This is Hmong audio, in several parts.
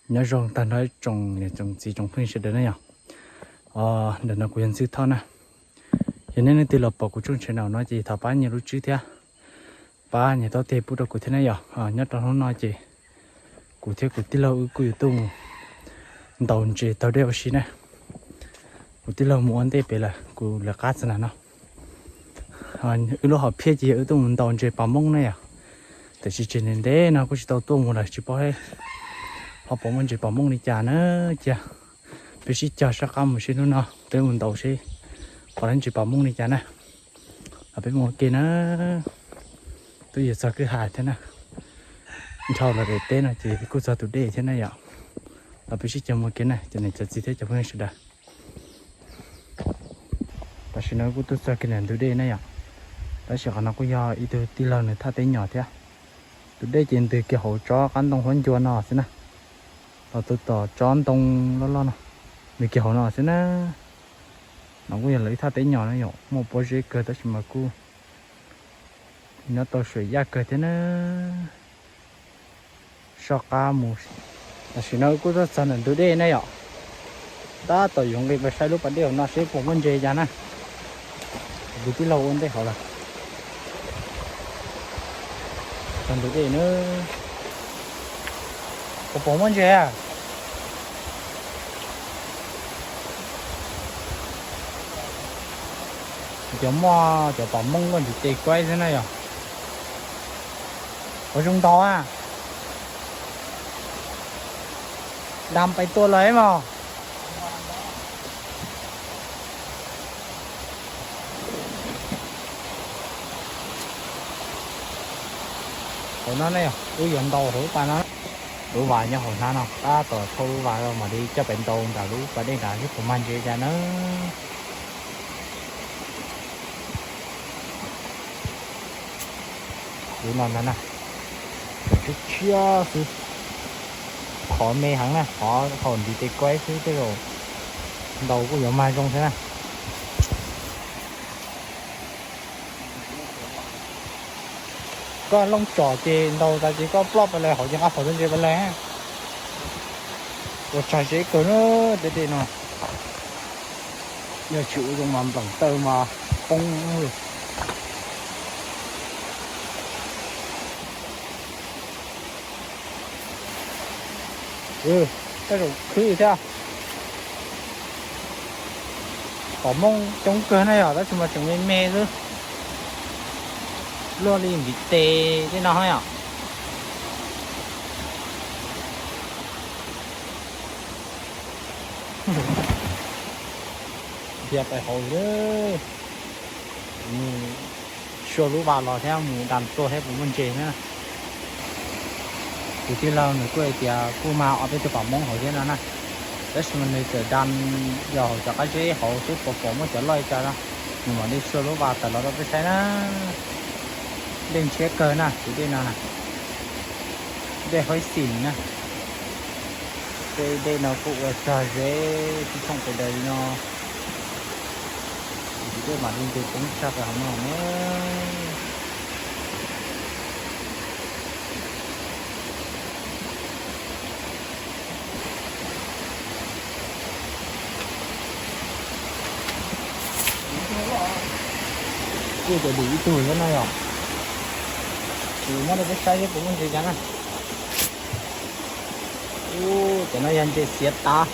Nyob zoo tag nrho tsoom niam tsoom txiv tsoom phooj ywg sawv daws na yom. Ntawm no kuv yog Ntxwg Thoj na. Yog nej leej twg los pom kuv tshooj channel no ces thov pab nias lub tswb thiab pab nias taub teg pub rau kuv thiab na yom. Nyob rau hnub no ces kuv thiab kuv tij laug wb kuj yuav tuaj mus ntaus ntses taug dej ua si na. Kuv tij laug mus ua ntej pem lawm, kuv lawv qab txog na no. Wb lub hom phiaj ces yog wb tuaj mus ntaus ntses pas moob na yom. Tiam sis tseem ntev ntev no kuj tsis tau tuaj mus lawm tsis paub ho puas muaj ntses pas moob li cas na. Cia peb sib cog soj qab mus seb hnub no peb mus ntaus seb puas muaj ntses pas moob li cas na. Los peb mus ua ke na. Twb yuav txog kwj ha thiab na. Nrhau los daim teb no ces kuj txog tus dej thiab na yom. Los peb sib cog mus ua ke na cov niam cov txiv thiab cov phooj ywg sawv daws. Tam sim no kuj tuaj txog kiag ntawm ntug dej na yom. Tab sis qhov no kuj yog ib tug tij laug nws thaj teb nyom thiab. Tus dej ces ntws kiag hauv tsob qab ntoo huab ncua no xwb na. Los tus tom tsob ntoo loj loj no, ntws kiag hauv no xwb na. No kuj yog lawv ib thaj teb nyom na yom, muaj pob zeb kawg tab sis mas kuj nyob tau suam yaj kawg thiab na. Soj qab mus. Tam sim no kuj tuaj txog ntawm ntug dej na yom. Tab tom yuav nqis pes saib lub pas dej hauv no seb puas muaj ntses cas na. Kuv tij laug ua ntej hauv lawm. Txog ntug dej na. Puas pom muaj ntses? Cov muaj cov pas moob luaj ntiv tes kuaib xwb na yom. Ua zoo ntaus a. Dam pais tua lawm mog. Hauv no ne, wb yuav ntaus hauv lub pas no. Lub vas nyob hauv hnab no, tab tom thauj lub vas los mam li coj pem ntaus nram lub pas dej nrad seb puas mag ntses cas na. Lub no na, tshiab tshiab xwb, qhov me heev na, qhov thaum ntiv tes kuaib xwb tej zaum ntaus kuj yuav mag zoo thiab na. Koj looj tsom ces ntaus tas ces koj ploj pas lawg hauv ces nqa phom ntses pas lawg. Ua tsag zeb kawg na, tej dej no. Yog tsis ua zoo mas npleem taw mas poob. Tej zaum khwb thiab. Pom moob coob kawg na yom, tab sis mas tseem me me xwb. Luaj li ntiv tes tej no yom. Dhia pais hauv, mus sua lub vas los thiab mus da tuaj thiab puas muaj ntses thiab na. Tus tij laug nws kuj hais tias kuj mag ob peb tug pam moob hauv thiab no na, tab sis mas nws txawm da yog hauv cov qab zeb hauv seb puas pom muaj cov loj li cas no. Nws mam li sua lub vas tawm los rau peb saib na. Dej ntshiab kawg na, tus dej no na, dej haib xim na. Tej dej no kuj ua tsag zeb sib thooj pes daws li no. Tus dej mam li nce poob tshaj pes hauv no na. Kuj cov dim ib tug thiab no yom. Kuv muab rau peb saib seb puas muaj ntses cas na. Ub, cov no yog ntses xiav tav.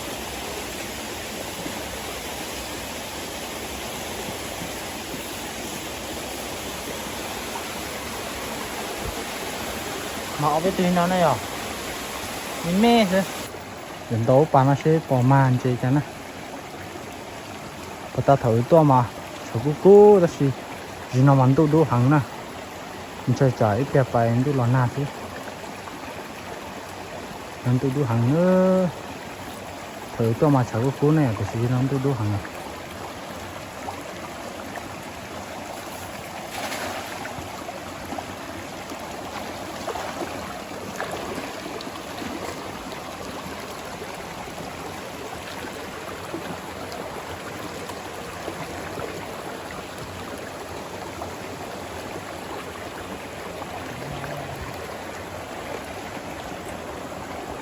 Mas ob peb tug no na yog me me xwb. Yuav ntaus lub pas no seb puas mag ntses cas na. Puas tas thaum wb tuaj mas tshav kub kub tab sis zaum no mas ntuj dub heev na. Ntshai tsam ib pliag pais ntuj los nag xwb. Ntuj dub heev na. Thaum wb tuaj mas tshav kub kub ne tiam sis zaum no ntuj dub heev.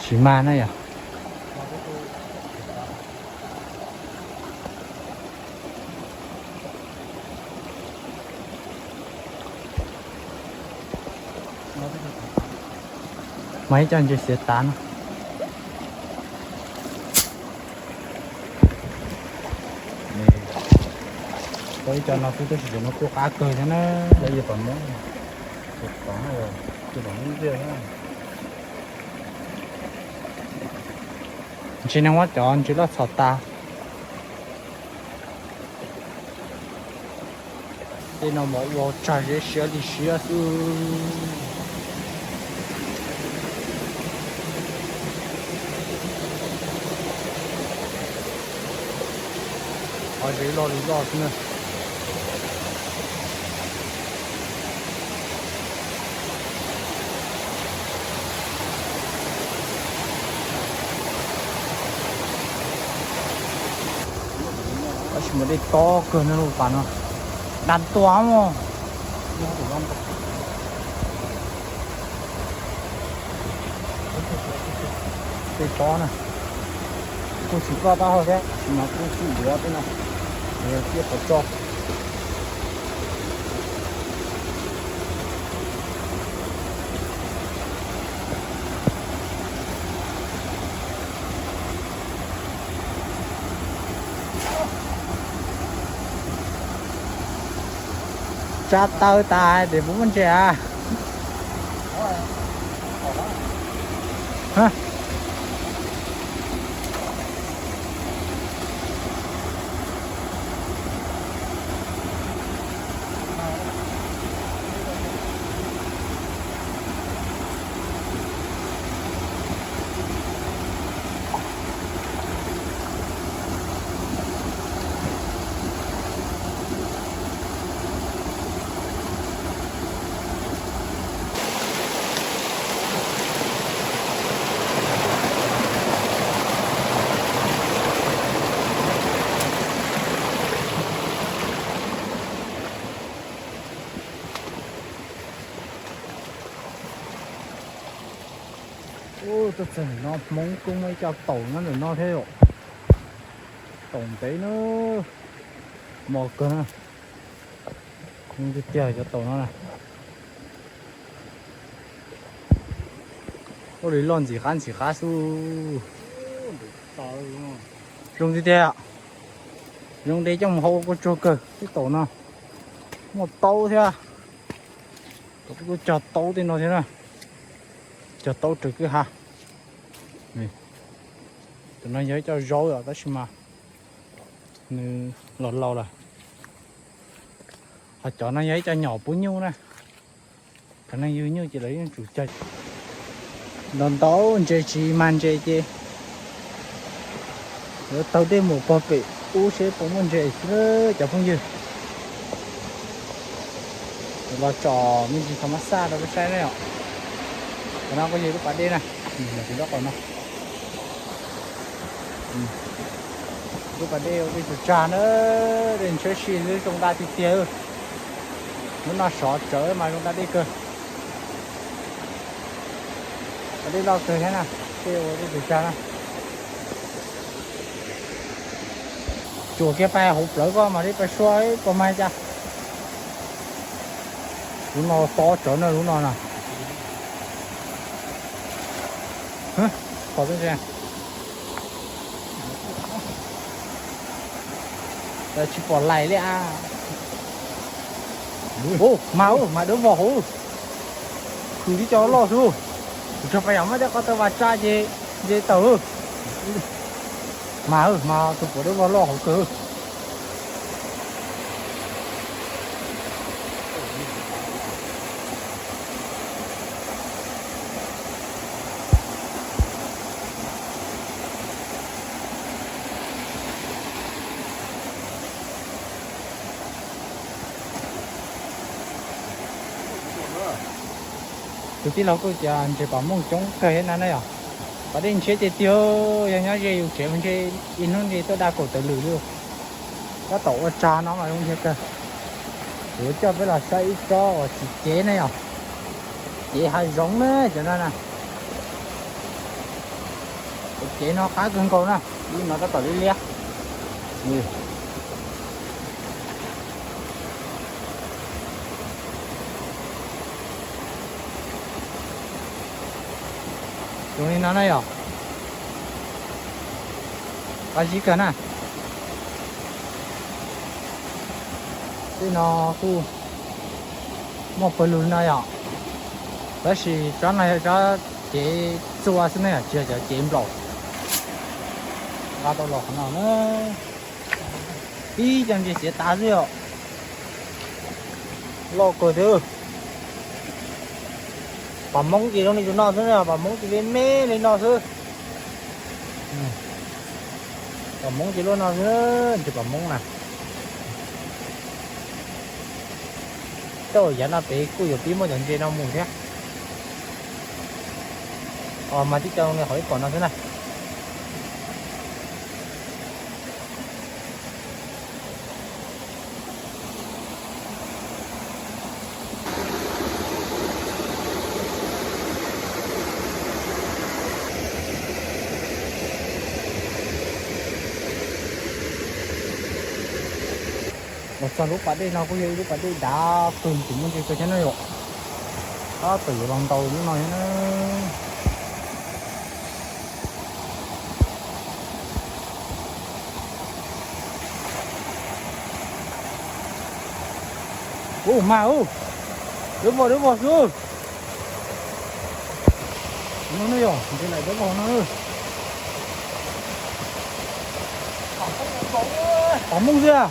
Tsis mag na yom. Mas ib co ntses xiav tav no. Tau ib co no xwb tab sis cov no kuj qab kawg thiab na. Ntses neeg muab cov ntses loj txhom tas. Tej no mas ua tsag zeb siab li siab xwb. Qhov zeb loj li loj xwb na. Tab sis mas dej tob kawg no lub pas no, daj ntua mog. Tej tob na, kuj tsis ploj taub hau thiab, tab sis mas kuj txhij yuav tej no, tiaj qhov tso. Tsa taw tas ces puas muaj ntses a? Ub, tuaj txog ntawm no Hmoob kuj muaj ib co taum nyob ntawm no thiab yom. Taum ntev na, mos kawg na. Tiag tiag cov taum no na. Ua li loj ntxim qab ntxim qab xwb. Zoo tiag tiag. Zoo de coj mus hau ua kua tsuag kawg tej taum no. Muaj taub thiab. Kuj cog taub tej no thiab na. Cog taub raws kwj ha. Tus no yog ib co zaub yom, tab sis mas nws los laus lawm. Ho cov no yog ib co nyom pub nyuj na. Cov neeg yug nyuj ces lawv yeej tsum cog. Ntau ntau ntses tsis mag ntses ces yuav taug dej mus pog pem ub seb puas muaj ntses xwb cov phooj ywg. Los tsom me ntsis thaum mab xaj rau peb saib na yom. Qhov no kuj yog lub pas dej na, los tsis dab qhov no. Lub pas dej ua dej tsuas tsag na, dej ntshiab si xwb zoo daj tiag tiag. Lub no sov tsawv mas zoo daj dej kawg. Pas dej loj kawg thiab na, dej ua dej tsuas tsag na. Tsuas kiag pais hauv plawv koj mam li pais sua pos mag cas. Lub no tob tsawv na lub no na. Qhov tsis pom lais li a. Ub, mas ub, mas dawb vog hauv. Khwv tib co loj xwb. Kuv tsuas pais yam muab tej qhov taw vas tsa ces nce tawm. Mas mas tus puav dawb vog loj hauv kawg. Tus tij laug kuj tias ntses pas mooj coob kawg thiab na na yom. Pas dej ntshiab tiag tiag, yog nyob ze yus tsev mas ntshe ib hnub ntshe tuaj da kaum tawm lwm li. Tab tom ua tsag no mas zoo ntshiab kawg. Kuv coj peb los saib ib tsob uas tsis cev na yom. Cev hav zoov na cov no na. Kuv cev no qab kawg nkaus na, ib no tab tom liab liab. Zoo li no na yom. Qab zib kawg na. Tej no kuj muaj pawg lug no yom. Tab sis tsob no yog tsob cev txua xwb na yom, tsis yog cov cev nplaum. Nqa tau los qhov no na. Ib co ntses txiav tas xwb yom. Loj kawg thiab. Pam Hmoob ces zoo li tus no xwb na, pam Hmoob ces me me li no xwb. Pam Hmoob ces luaj no xwb, ntses pam Hmoob na. Tej zaum yav no pem kuj yuav pib muaj cov ntses no mus thiab. Mas tib co li qhov ib pom no xwb na. Los txog lub pas dej no kuj yog ib lub pas dej dav kawg, tsis muaj ntses kawg thiab na yom. Tab tom yuav los ntaus lub no thiab na. Ub, mag ub. Dawb vog dawb vog xwb. No yog ntses laim dawb vog no. Pam Hmoob xwb.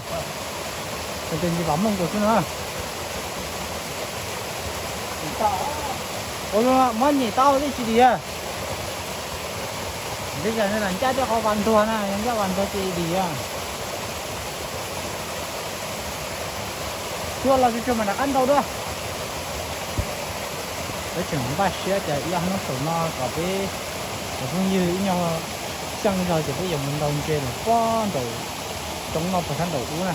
Tes ntses pam Hmoob xwb na. Ua, muab nyem tau tej tsis dim. Ntawd yog ncaj tej qhov vas ntuag na, yog ncaj vas ntuag ces dim. Xyuas los tsuag tsuag mas rov qab ntaus dua. Peb tseem npaj siab tias ib ob hnub saum no kom peb cov phooj ywg ib nyuag xyeej zog ces peb yuav mus ntaus ntses lawm pob nraum roob no puag sab nraum ub na.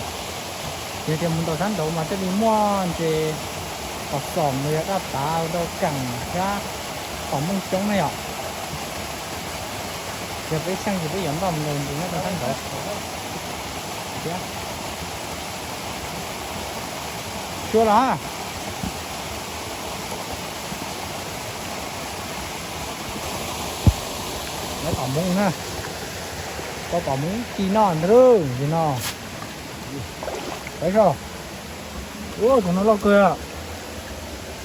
Yog tias mus ntaus sab nraud mas thiaj li muaj ntses, tom xoom los yog daj tav, rau keem thiab tom mooj coob na yom. Yog peb xyeej ces peb yuav npaj mus ntaus ntses nyob rau sab nraud thiab. Xyuas los. Pom Hmoob na, pom Hmoob ci noj ntag li no. Peb so, ub, tus no loj kawg.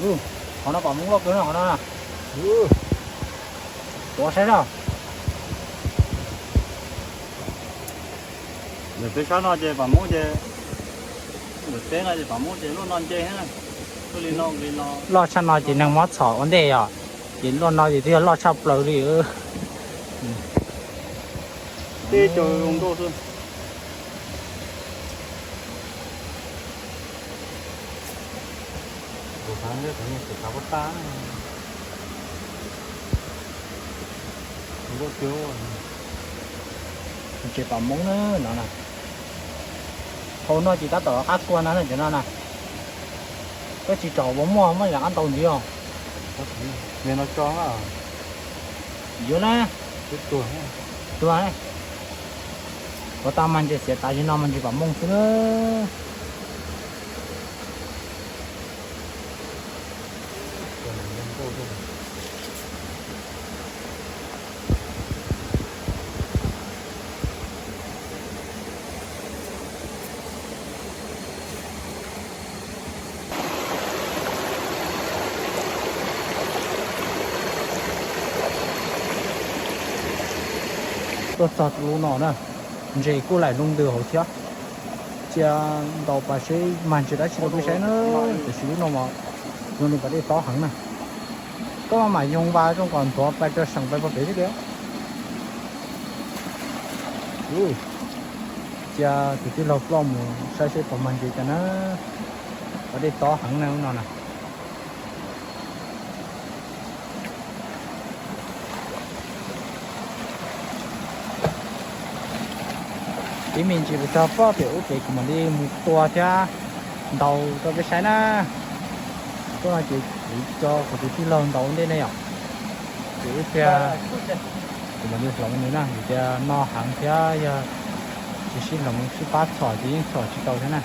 Qhov no pom Hmoob loj kawg no, qhov no. Tuav saib na. Lawm peb sab no ces pom Hmoob ces, lawm peb no ces pom Hmoob ces luaj no nce, luaj li no, loj tshaj no ces neeg muab txhom ua ntej yom, ces luaj no ces twb yog loj tshaj plaws li. Tej caug zoo nkauj xwb. Tus xav, tus xav pob tab. Ntses pom Hmoob na no na. Hauv no ces tab tom qab kua no na, cov no na. Koj tsis tsom puas muaj, muaj rov qab ntaus ntxiv os. Yuav na. Tuag. Ua tau mas ntses xiav tas li no mas ntses pom Hmoob xwb na. Tuaj txog lub no na, ntses kuj laim lub ntws hauv thiab. Cia ntaus pas seb mag ntses dab tsi rau peb saib na. Tiam sis lub no mas zoo li pas dej tob heev na. Koj mam yoog vas zoo kom nthuav pais rau seem pais pog pem thiab tiag. Cia tus tij laug ploj mus saib seb puas mag ntses cas na. Pas dej tob heev na lub no na. Ib me ntsis pes tsawg pog pem ub pem kuv mam li mus tua thiab ntaus rau peb saib na. Tuaj no ces kuv coj kuv tus tij laug ntaus ua ntej ne yom. Ces ib pliag kuv mam li hloov nws na, vim tias no heev thiab yog tsis sib hloov sib pab txhom ces yeej txhom tsis tau thiab na.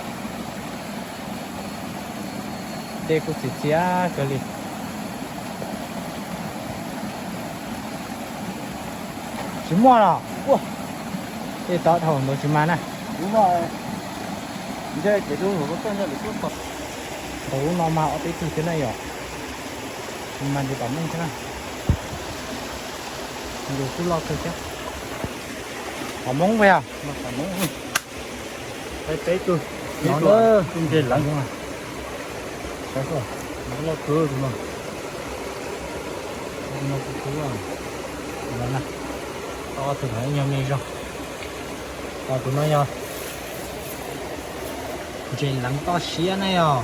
Dej kuj txias txias kawg li. Tsis muaj los ua, tej tod dhau ntawd tsis mag na. Ntawm lub no mas ob peb tug thiab na yom. Mas ntshe pom meej thiab na. Nws kuj loj kawg thiab. Pom Hmoob puas yog? Peb peb tug, no na, tus ntses leev, loj kawg tus no. Tus no kuj kub, ob tug no ib nyuag me zog. Tus no yog ntses leev toj siab na yog,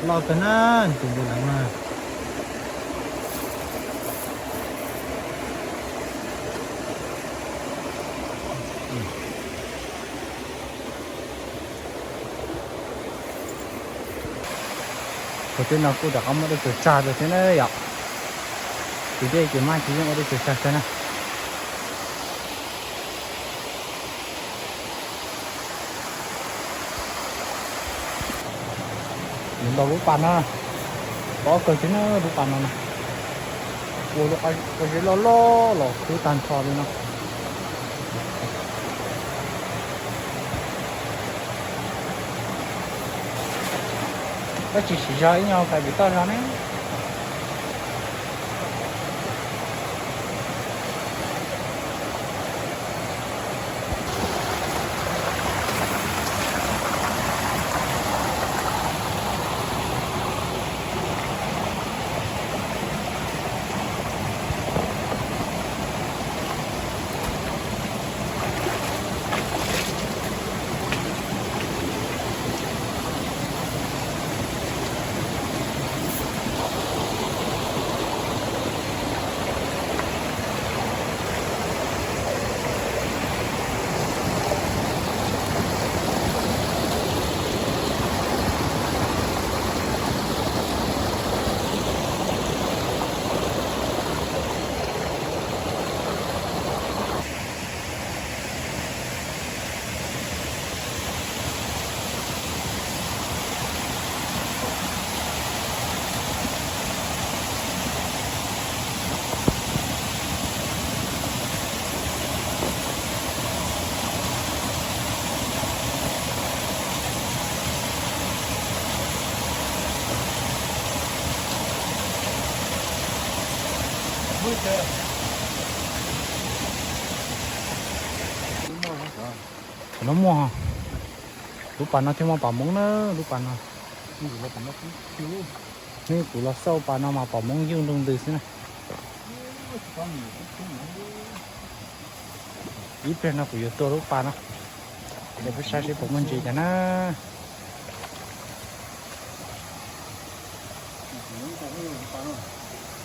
loj kawg na, tus ntses leev na. Tus teb no kuj rov qab muab dej tsuas tsag rau thiab na yom. Tus dej ces maj tsis yeej ua dej tsuas tsag kawg na. Nws ntaus lub pas no, tob kawg thiab na lub pas no na. Ua lub qab zeb loj loj los khwb tag nrho li no. Koj tsis siv zog ib nyuag pais pem toj zog ne. Qhov no muaj, lub pas no thiaj muaj pom Hmoob na, lub pas no. Nej kuv los xauj pas no mas pom Hmoob ywj nroo ntws xwb na. Ib pliag no kuv yuav tua lub pas no, ces peb saib seb puas muaj ntses cas na.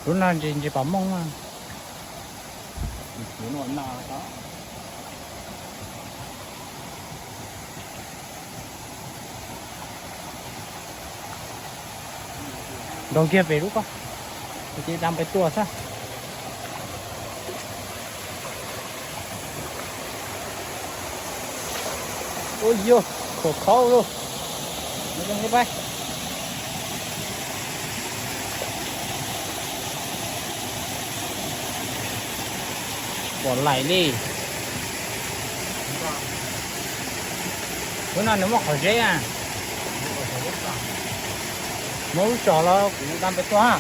Lub no ntses, ntses pom Hmoob na. Ntaus kiag pem lub ko, ces dam pem tua xwb. Ua yog, khov kho lawm. Pom laim li. Lub no nws muaj qhov zeb a. Muab lub tsom los kuv dam pem tua ha.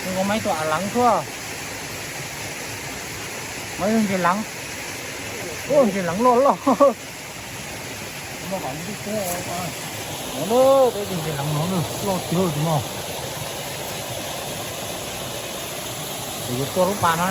Nws kuv maib tua a leev tuaj. Muaj ntses leev. Ntses leev loj loj. Peb tus ntses leev no loj tiag tus no. Kuv yuav tua lub pas no.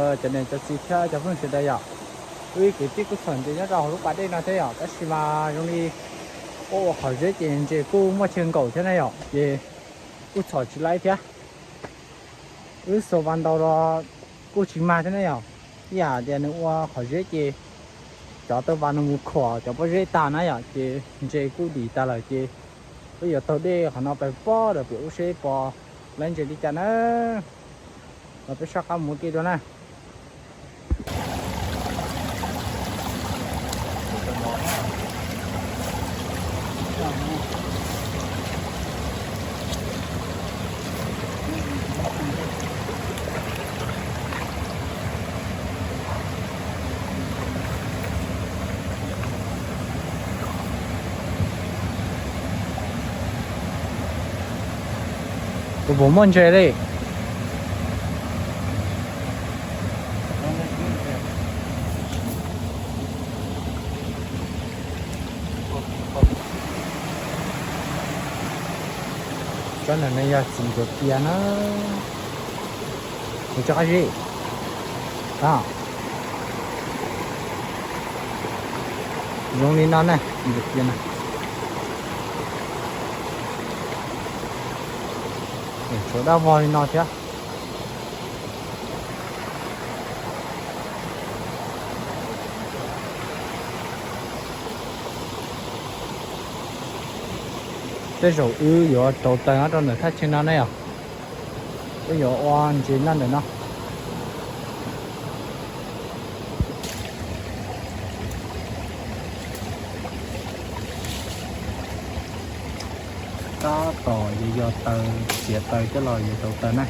Cov niam cov txiv thiab cov phooj ywg sawv daws yom, wb kwv tij kuj txhom ntses nyob rau hauv lub pas dej no thiab yom, tab sis mas zoo li ua ua qhov zeb ces ntses kuj muaj chaw nkaum thiab na yom, ces kuj txhom tsis laib thiab. Wb xuas vas ntaus los kuj tsis mag thiab na yom, ib yam tias nws ua qhov zeb ces cov taw vas nws mus khuam cov pob zeb tag na yom, ces ntses kuj dim tag lawm ces wb yuav taug dej qhov no pais pob lawm pem ub seb puas laib ntses li cas na. Los peb soj qab mus ua ke dua na. Tus puas muaj ntses li. Tsob ntawm no yog txiv ncuav pias na. Tus tsob qab zib. Zoo li no ne, ncuav pias na. Tshuav dab vog li no thiab. Tej zaum wb yuav rauv taws nyob rau ntawm thaj chaw no ne yom. Wb yuav ua ntses noj ntawm no. Tab tom yuav yos taws, txiav taws coj los yuav rauv taws na.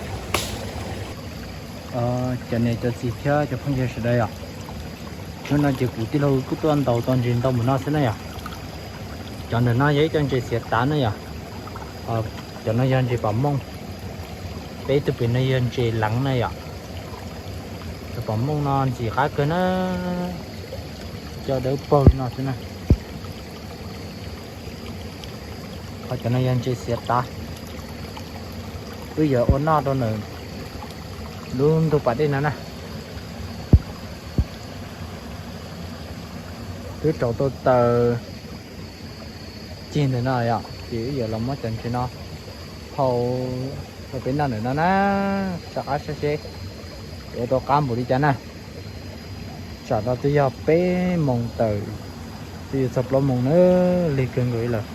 Cov niam cov txiv thiab cov phooj ywg sawv daws yom, hnub no ces kuv tij laug kuj tuaj ntaus tau ntses ntau npaum no xwb na yom. Cov ntawm no yog ib co ntses txiav tav na yom. Cov no yog ntses pom mooj. Peb tus pem no yog ntses leev na yom. Cov pom mooj no ntxim qab kawg na, cov dawb paug li no xwb na. Ho cov no yog ntses txiav tav, wb yuav ua noj rau ntawm lub ntug pas dej no na. Twb rauv tau taws cig ntawm no yom, ces wb yuav los muab cov ntses no hau rau peb noj ntawm no na. Soj qab saib seb yuav tau qab npaum li cas na. Tsam no twb yog peb moos tawm, twb yuav txog plaub moos na, lig kawg nkaus li lawm.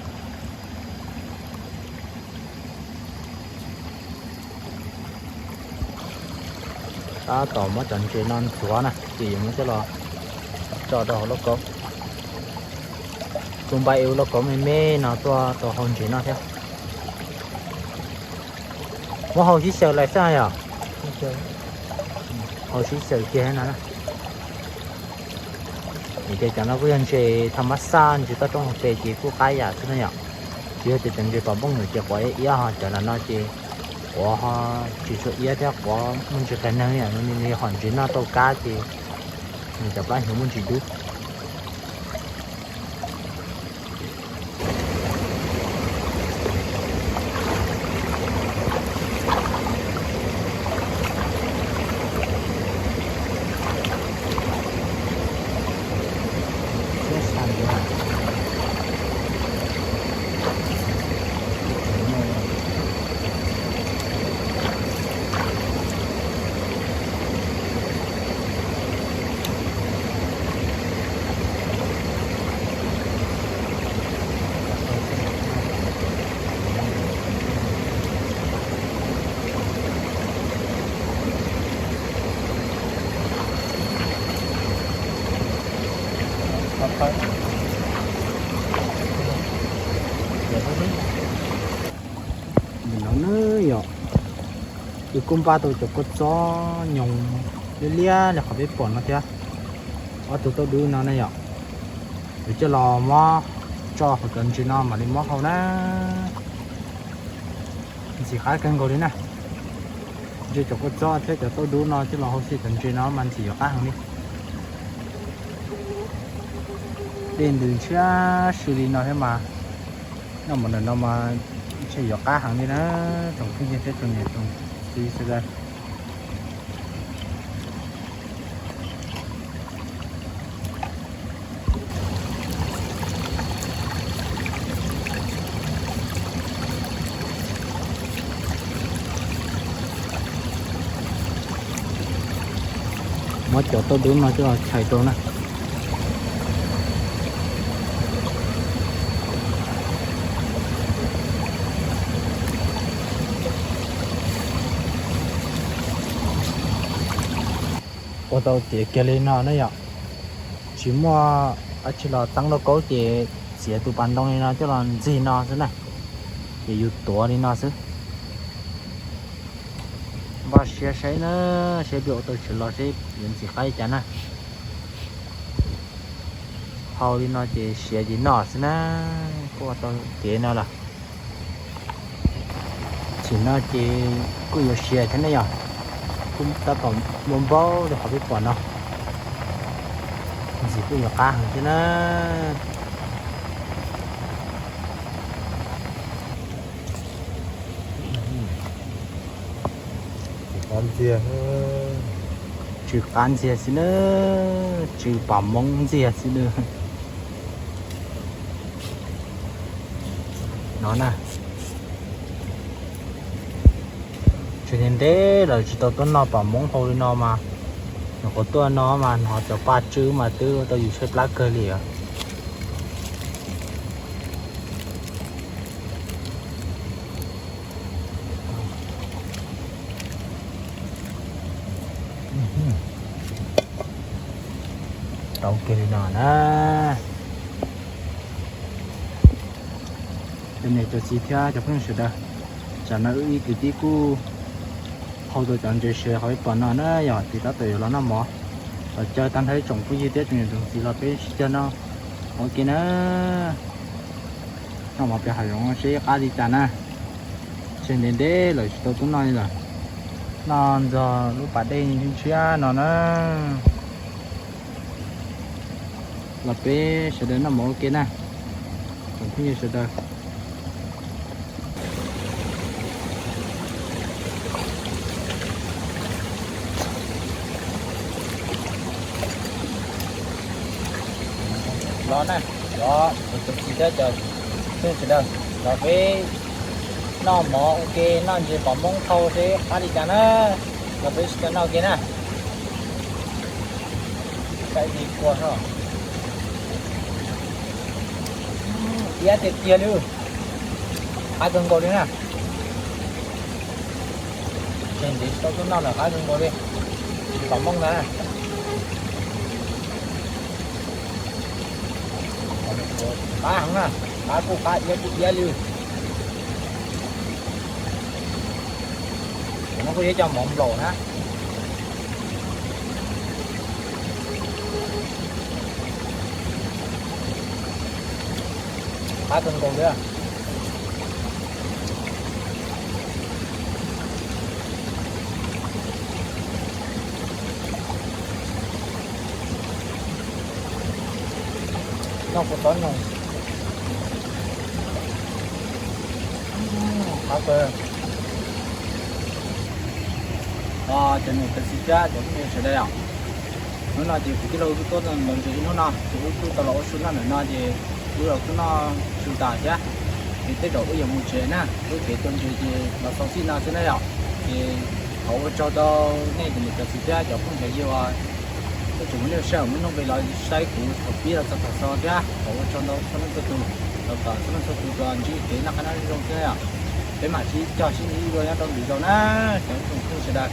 Tab tom muab cov ntses no ntxuav na, ces yuav muab coj los tso rau hauv lauj kaub. Kuv npaj ib lub lauj kaub me me no tuaj tau hau ntses noj thiab. Muab hau sib xyaw lawm xwb yom? Hau sib xyaw kiag no na. Vim tias cov no kuj yog ntses thas mas xaj, ntses toj roob hauv pes ces kuj qab yam xwb na yom. Tsis yog tias cov ntses pom mooj lawm ces quav iab, ho cov no ces quav ho tsis tshua iab thiab, quav muaj ntsis qias neeg yom, nws li hom ntses noj tau kab ces nws cov plab hnyuv muaj ntsis dub. Nim no na yom, wb kuj npaj tau cov kua txob nyoos liab liab li qhov peb pom no thiab. Ob tug tauj dub no na yom, yuav coj los muab tso hauv cov ntses no mam li muab hau na. Ntxim qab kawg nkaus li na. Ntsia cov kua txob thiab cov tauj dub no coj los hau xyaw cov ntses no mas ntxim yuav qab heev li. Dej ntws ntshiab si li no thiab mas noj mov ntawm no mas ntshe yuav qab heev li na, tsoom phooj ywg thiab tsoom niam tsoom txiv sawv daws. Muab cov tauj dub no coj los chais rau na. Ua tau tiav kiag li no na yom. Tsis muaj dab tsi los txeeb lauj kaub ces txiav tus pas ntoo li no coj los ntxig no xwb na. Ces yus tuav li no xwb. Npaj siab saib na, saib peb ua tau tsis los seb yuav ntxim qab li cas na. Hau li no ces siav ces noj xwb na. Kuj ua tau kev no lawm. Tsim no ces kuj yuav siav thiab ne yom. Kuj tab tom npau npau li qhov peb pom no. Ntxim kuj yuav qab heev thiab na. Qab ntxiag, tsw qab ntxiag xwb na, tsw pam moob ntxiag xwb na. No na, tsis ntev ntev lawm tsis tau tuaj noj pam moob hau li no mas, nyuam qhuav tuaj no mas hnov cov paj tsw mas twb ua tau yus tshaib plab kawg li os. Tau kiag li no na. Cov niam cov txiv thiab cov phooj ywg sawv daws, tsam no wb ib kwv tij kuj hau tau cov ntses siav qhov peb pom no na yom, ces tab tom yuav los noj mov. Los caw tag nrho ib tsoom phooj ywg thiab tsoom niam tsoom txiv los peb sib cog noj mov ua ke na. Noj mov pem hav zoov seb qab li cas na. Tsis ntev ntev lawm tsis tau tuaj noj li lawm. Noj ntxog lub pas dej ntshiab no na. Los peb sawv daws noj mov ua ke na, tsoom phooj ywg sawv daws. Los na, cov niam cov txiv thiab cov phooj ywg sawv daws, los peb noj mov ua ke, noj ntses pom moob hau seb qab li cas na. Los peb sib cog noj ua ke na. Saib li kua so, iab tiag tiag li, qab kawg nkaus li na. Tsis ntev tsis tau tuaj noj lawm, qab kawg nkaus li, tsis pom moob na. Qab heev na, qab kuj qab iab kuj iab li. Kuv no kuj yuav coj mov nplaum na. Qab kawg nkaus li. Noj kuv tov noog. Qab kawg. Cov niam cov txiv thiab cov phooj ywg sawv daws, hnub no ces kuv tij laug wb tuaj ntawm ntses ib hnub no ces wb kuj tau los ua su noj ntawm no ces wb los kuj noj su tas thiab. Ces tej zaum wb yuav mus tsev na, wb kev tua ntses ces los xaus xij no xwb na yom. Ces thov ua tsaug rau nej cov niam cov txiv thiab cov phooj cov ywg uas tseem muaj nej sij hawm muaj nuj nqis los saib kuv thaum pib los txog thaum xaus thiab thov ua tsaug ntau txhua leej txhua tus, thov kom txhua leej txhua tus tsuas ntsib kev noj qab nyob zoo thiab yom. Peb mam sib cog sib ntsib dua nyob rau lwm zaus na, cov tsoom phooj ywg sawv daws.